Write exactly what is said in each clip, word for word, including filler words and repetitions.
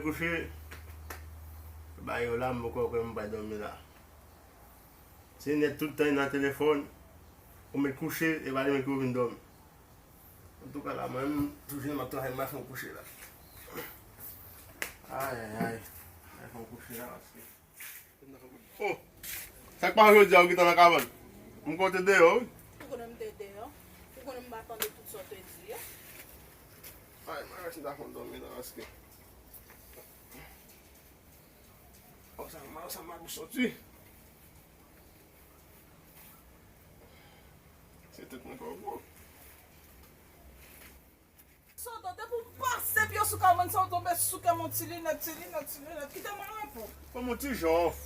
Kouche, ba yo la, m poko kwè m pral dòmi la. Se nèt tout tan nan telefòn, ou met kouche, e pa demen ki ou vin dòmi. Antouka la, mwen menm, toujou m ap travay, m al fè yon kouche la. Ay, ay, ay. M al fè yon kouche la, paske Oh! Sa k pa jodi a, ou gentan nan kabann? M kwè w te deyò, wi. Ou konnen m te deyò. Ou konnen m pa tande tout sa w te di yo. Ay, mwen resi ta konn dòmi nan, paske Oh, sa mal, sa mal pou soti. Se tèt mwen fò gwo. Sodo, depi w pase pye w sou kabann sa, w tonbe sou kè m yon ti linèt, ti linèt, ti linèt. Kite mwen repo. Ban m yon ti jòf.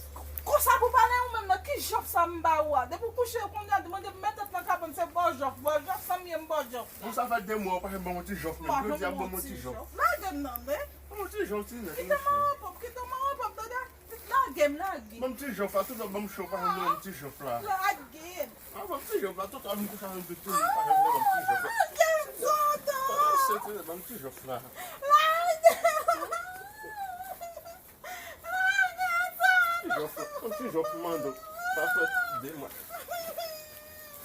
Konsa pou pale ou menm nan, ki jòf sa m ba ou a? Depi w kouche kounye a, mande m met tèt nan kabann, se ba w jòf, ba w jòf, sa m ye m ba w jòf la. Bon, sa fè de mwa ou pa janm ban m yon ti jòf menm. Jodi a ban m yon ti jòf. Lage m nan men. Ban m yon ti jòf, ti linèt. Kite mwen repo, kite mwen repo, dada. Lage m, lage. Ban m ti jòf la, tout lè ban m cho, pa janm ban m ti jòf la. Lage m. Ah, ban m ti jòf la, tout lè vin kouche avè m, tout moun pa janm ban m ti jòf la. Lage m, Sodo. Ban m ti jòf la. Lage m. Lage m, Sodo. Ti jòf la, ban m ti jòf, m mande w. Sa fè de mwa.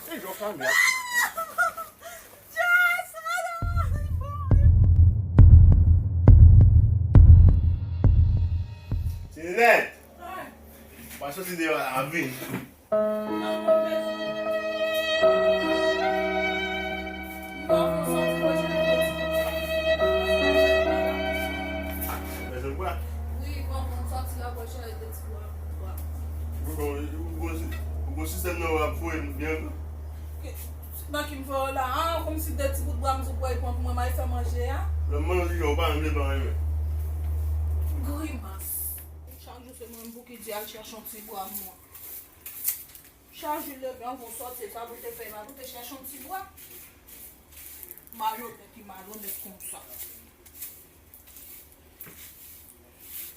Ti jòf la, mèd. Ti Linèt! Pa soti deyò la, vin. Bezwen bwa? Ou gon, ou gon, ou gon sistèm nan w ap voye m byen. Nan ki m voye w la, an, kòmsi de ti bout bwa m sou pwèy pran pou mwen, m al fè manje a. Lè m manje, ou pa menm vle ban mwen. Grimas. Chak jou se mwen menm pou ki di al chèche yon ti bwa pou mwen. Chak jou leve, an, pou sòti, sa pou te fè, pa pou te chèche yon ti bwa. Malonèt ki malonèt konsa.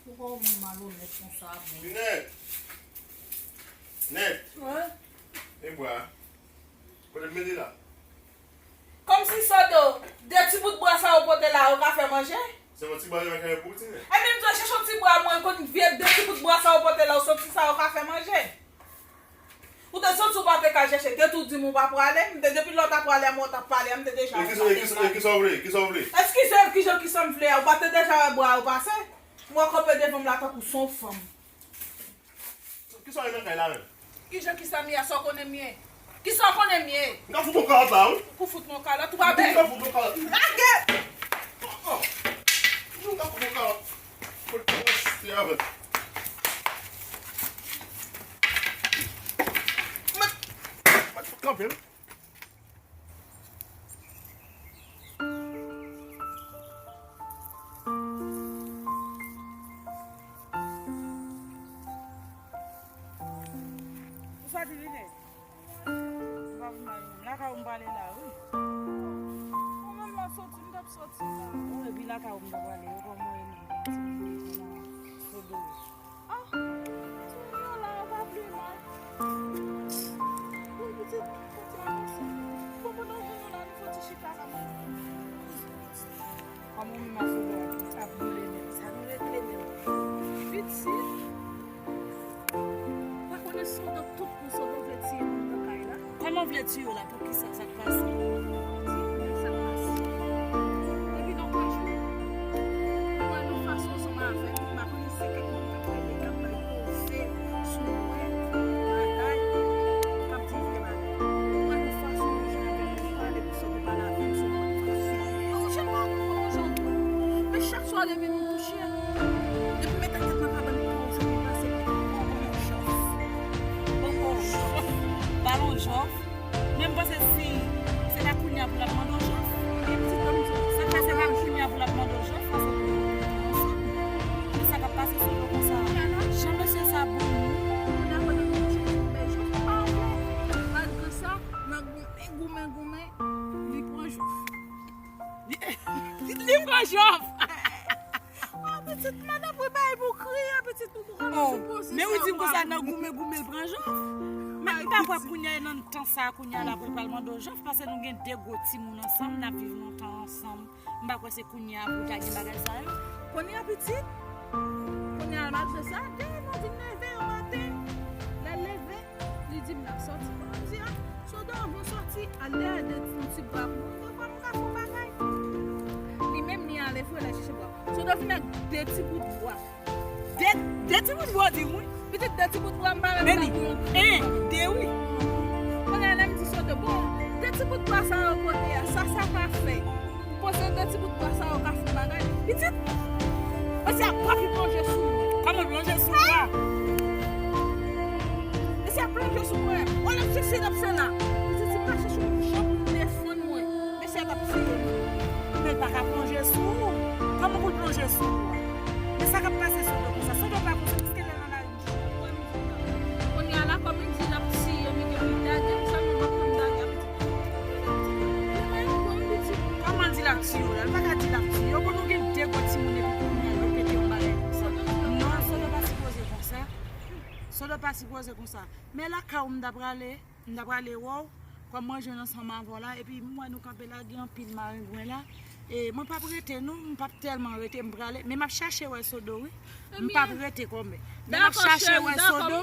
Poukwa yon moun malonèt konsa, bon? Linèt! Linèt! Wi? E bwa? Kote m mete la? Kòmsi Sodo, de ti bout bwa sa ou pote la, ou ka fè manje? Se yon ti bwa yo ka fè pou ou, Linèt. Ebyen, m te chèche yon ti bwa, mwen konn vye de ti bout bwa sa ou pote la, ou soti sa, ou ka fè manje? Ou te santi w pa te ka chèche, te tou di m ou pa prale, m te depi lè w ta prale a mwen w t ap pale a, m te deja. E kisa, e kisa, e kisa w vle? Kisa w vle? Eskize m, kijan kisa m vle a? Ou pa te deja wè bra yo pase? M wè w kanpe devan m la tankou s on fanm. Kisa w vle nan kay la menm? Kijan kisa m ye a? Sa w konnen m ye? Kisa w konnen m ye? M ka fout yon kalòt la, wi. Pou fout yon kalòt, ou pa bèl. M ka fout yon kalòt. Lage! Oh, oh. M ka fout yon kalòt. Mwen, mwen kanpe l. Ou soti Linèt? M pa vin al menm. Lakay ou m prale la, wi. Mwen menm m ap soti, m t ap soti la. Bon, epi lakay ou m ta prale, yo kòman ye menm? Ti moun yo kòman Sodo ye? Ah, ti moun yo la, yo pa pi mal. Wi, pitit, fò ti avanse. Bon, pandan w vin la, nou fò ti chita la, mwen. Kòman ou menm ak Sodo ap boule menm? Sa nou regle menm? Pitit. Pa konnen si w t ap tout pou Sodo vle tiye moun nan kay la. Kòman w vle tiye w la? Poukisa? Sa k pase? Sa k pase? Depi nan premye jou, ou wè nou fason ansanm avè l, m pa konnen si se kèk moun k ap rele, k ap bay koze sou mwen, bagay, k ap di vye bagay. Ou wè nou fason nou jwe avè l, nou pale pou Sodo pale avè m sou yon lòt fason. Ou jan m pa konprann ou jan w dwe. Men chak swa leve nou kouche, depi m mete tèt nan kabann pou ou, se pou pase pou ou, bon, bon, jòf. Bon, bon, jòf. Balon jòf. Men m panse si se pa kounye a pou l ap mande w jòf. Sa k fè se pa kounye a pou l ap mande w jòf, paske men sa k ap pase sou yo konsa. Jan mesye sa bon, non? Kounye a pandan nou kouche, nou bay jòf. Pa vre. Malgre sa, nan goumen, goumen, goumen, li pran jòf. Li, li pran jòf. Ah, pitit, madanm, wi, bay pou kriye, pitit, pou pran sou pozisyon. Men ou di m konsa nan goumen, goumen, l pran jòf. Men m pa kwè kounye a, nan tan sa a, kounye a, l ap pral mande w jòf, paske nou gen de gwo timoun ansanm, n ap viv lontan ansanm. M pa kwè se kounye a pou w ta gen bagay sa yo. Kounye a, pitit, Kounye a, malgre sa, Jay di m leve yon maten. Lè l leve, li di m l ap sòti. Mwen di, a, Sodo, anvan w sòti, al dèyè de yon ti bwa pou mwen, pou m ka fè yon bagay. Li menm, li ale vre, l al chèche bwa. Sodo vin ak de ti bout bwa. De, de ti bout bwa, di wi. Pitit, de ti bout bwa, m pa menm nan pou yon. En, de wi. Kounye a, lè m di Sodo, bon, de ti bout bwa sa yo kote a, sa sa ka fè? Poze de ti bout bwa sa yo ka fè bagay. Pitit, mesye ap papi plonje sou mwen. Kòman plonje sou mwen? Mesye ap plonje sou mwen. Wè l ap chèche, l ap fè la. Pitit, si m pa chèche yon jan pou m defann mwen, mesye a t ap tiye m. Men l pa ka plonje sou ou. Kòman pou l plonje sou ou? Men sa k ap pase Sodo konsa? Sodo pa konsa, piske lè nan lari, m jwenn. Kounye a la, kòm li di l ap tiye m, li gen pou l dage m, sèlman m ap konn dage a pitit. Kòman l di l ap tiye w la? L pa ka di l ap tiye w. Bon, nou gen de gwo timoun epi kounye a yo pete yon bagay konsa. Non, Sodo pa sipoze konsa. Sodo pa sipoze konsa. Men lakay ou m ta prale, m ta prale wè w, kòm mwen jwenn ansanm avè w la, epi m wè nou kanpe la, gen anpil marengwen la. E mwen p ap rete non, m p ap tèlman rete, m prale. Men m ap chache wè Sodo wi. M p ap rete kòmè. Men m ap chache wè Sodo.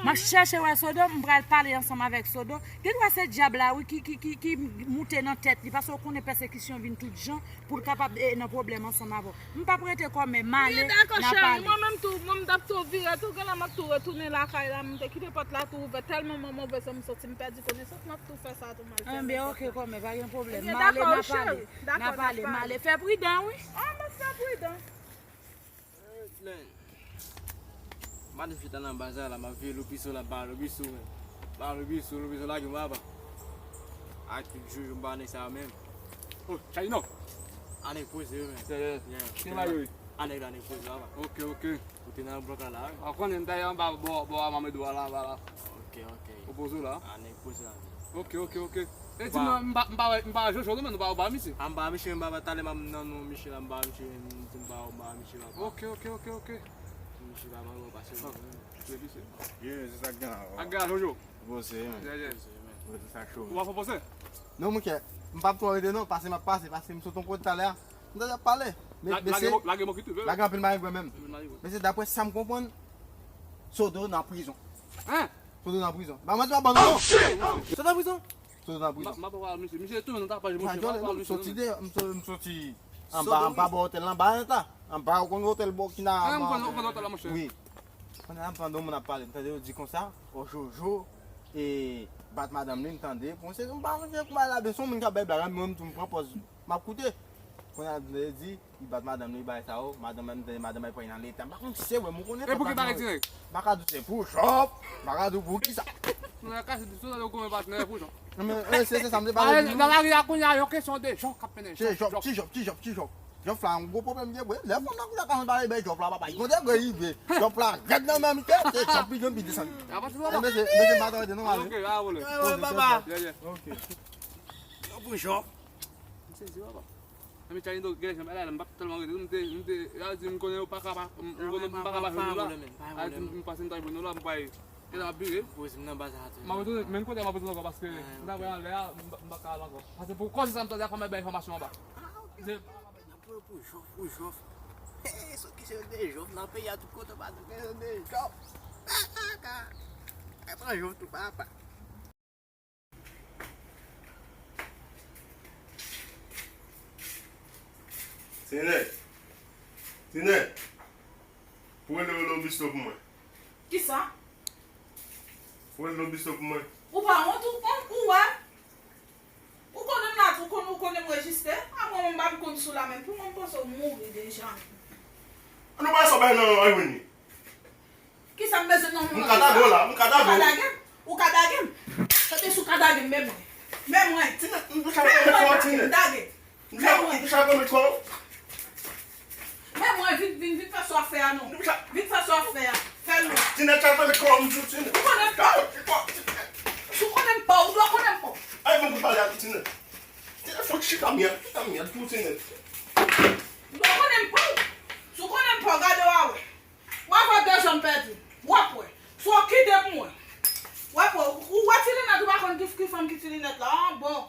M ap chache wè Sodo, m pral pale ansanm avèk Sodo. Gen dwa se dyab la wi ki, ki, ki, ki moute nan tèt li, paske w konnen pèsekisyon vin tout jan pou l kapab, e, nan pwoblèm ansanm avè w. M p ap rete kòmè, m ale, n a pale. Mwen menm tou, mwen m t ap tou vire tou, genlè m ap tou retounen lakay la, m te kite pòt la tou ouvè, tèlman mwen move san m santi m pèdi konesans, m ap tou fè sa tou, m al fèmen pòt la. Enben, oke, kòmè, pa gen pwoblèm. M ale, n a pale. N a pale, m ale. Fè pridan wi. Ah, m ap fè pridan. Man, m chita nan baz la, m ap veye Lobiso la, m pa Lobiso, men. M pa Lobiso, Lobiso lage m papa. Ak tout joujou, m pa nèg sa yo menm. Oh, Chayno. Anèk poze yo, men. Serye? Yeah. Ki mayo wi? Anèk la, anèk poze papa. Ok, ok. Ou te nan blòk la, la, wi. Ou konnen m ta ye anba bò, bò a Mamedou a la, anba la. Ok, ok. Ou poze w la? Anèk poze la. Ok, ok, ok. E di m, m pa, m pa wè, m pa wè Jojo non, men nou pa wè, ou pa wè misye? A, m pa wè misye, m pa wè, talè m ap nan non misye la, m pa wè misye, m di m pa wè, m pa wè misye la. Ok, ok, ok, ok. Misye pa wè, pase non. Ye, se sa k gen la. Ak gen la, Jojo. Poze, men. Yeah, yeah. Poze, men. Poze sa cho. Ou pa fè poze? Non, mon kè, m p ap twò rete non, pase m ap pase, pase m sot yon kote talè a. M ta ap pale. Men, men se lage mo ki tou, lage anpil marengwen menm. Men se daprè sa m konprann, Sodo nan prizon. Hein? Sodo nan prizon. Ba mwen di pa ban non. Sodo nan prizon. Sodo nan prizon. M ap pale misye. Misye tounen nan tapaj misye. M ap pale misye. Soti de, m so-, m soti anba, anba bò otèl lan, anba nèt la. Anba, ou konn otèl bò ki nan. Hein, m konn, ou konn otèl la, monchè. Wi. Kounye a m tande yon moun ap pale, m tande yo di konsa, o Jojo, e, bat madanm li, m tande. Bon, se, m pa konn se kouman la, men se yon moun k ap bay blag la, men mwen menm tou m pran pòz, m ap koute. Kounye a m tande yo di, li bat madanm li, bagay sa yo, madanm, m tande madanm li pran nan leta, m pa konn si se vre, m konnen. E pou ki bagay ti nèg? M pa ka di se pou Jòf, m pa ka di pou kisa. Nou nan kase di sou sa, ou konn patnè pou Jòf. Men, e, se, se sa m te pale. Nan lari a kounye a, yon kesyon de Jòf k ap mennen. Se Jòf, ti Jòf, ti Jòf, ti Jòf. Jòf la, yon gwo pwoblèm gen vre. Lè fanm nan kounye a ka bay Jòf la, papa, li konn de vre, li vre. Jòf la rèd nan menm, se, se Jòf li gen pi desann. E, mesye, mesye, m pa tande non, ale. Ok, a, vole. Poze, papa. Yeah, yeah. Ok. Yo pou Jòf. M sezi, papa. Mwen, Charly, gen jan bagay la, m p ap tèlman rete. M te, m te, y a di m konnen yo pa ka pa, m konnen m pa ka pa jwenn nou la. Y a di m pase m ta jwenn nou la, m pa e la m ap vire. M ap retounen, men kote m ap retounen ankò, paske m ta wè anlè a, m pa ka al ankò. Paske pou koze sa m tande a kòm bay enfòmasyon anba. N ap pran pou Jòf, pou Jòf. Hey, sot ki se de Jòf nan peyi a, tout kote w pase gen de Jòf. Kaka. Ay, pran Jòf tou, papa. Tinè. Tinè. Pou rele Lobiso pou mwen. Kisa? Pou rele Lobiso pou mwen. Ou pa wont ou, ou, ou wè? Ou konnen m la, ou konnen, ou konnen m rejiste. A mwen, mwen pa m konn sou la menm. Pou mwen, m panse w mouri deja. An nou pa sa bay nan Irene. Kisa m bezwen nan moun nan? M ka dage w la, m ka dage w. Ou ka dage m? Ou ka dage m? Tande si w ka dage m, men mwen. Men mwen. Tinè, m touche avèk mwen, Tinè. Dage. M touche avèk mwen. Men mwen, vin, vin, vin fè sa w ap fè a non. Vin fè sa w ap fè a. Fè l non. Tinè, touche avèk mwen, Tinè. Ou konnen m pa w. Si w konnen m pa w, ou dwe konnen m pa w. Ay, bon, pou pale ak Tinè. Tinè, fòk chita myèl, chita myèl tou, Tinè. Ou dwe konnen m pa w. Si w konnen m pa w, gade w a wè. W ap wè de zòn pèdi. W ap wè. Si w kite pou mwen. W ap wè. Ou wè ti linèt, ou pa konn ki, ki fanm ki ti linèt la. Ah, bon.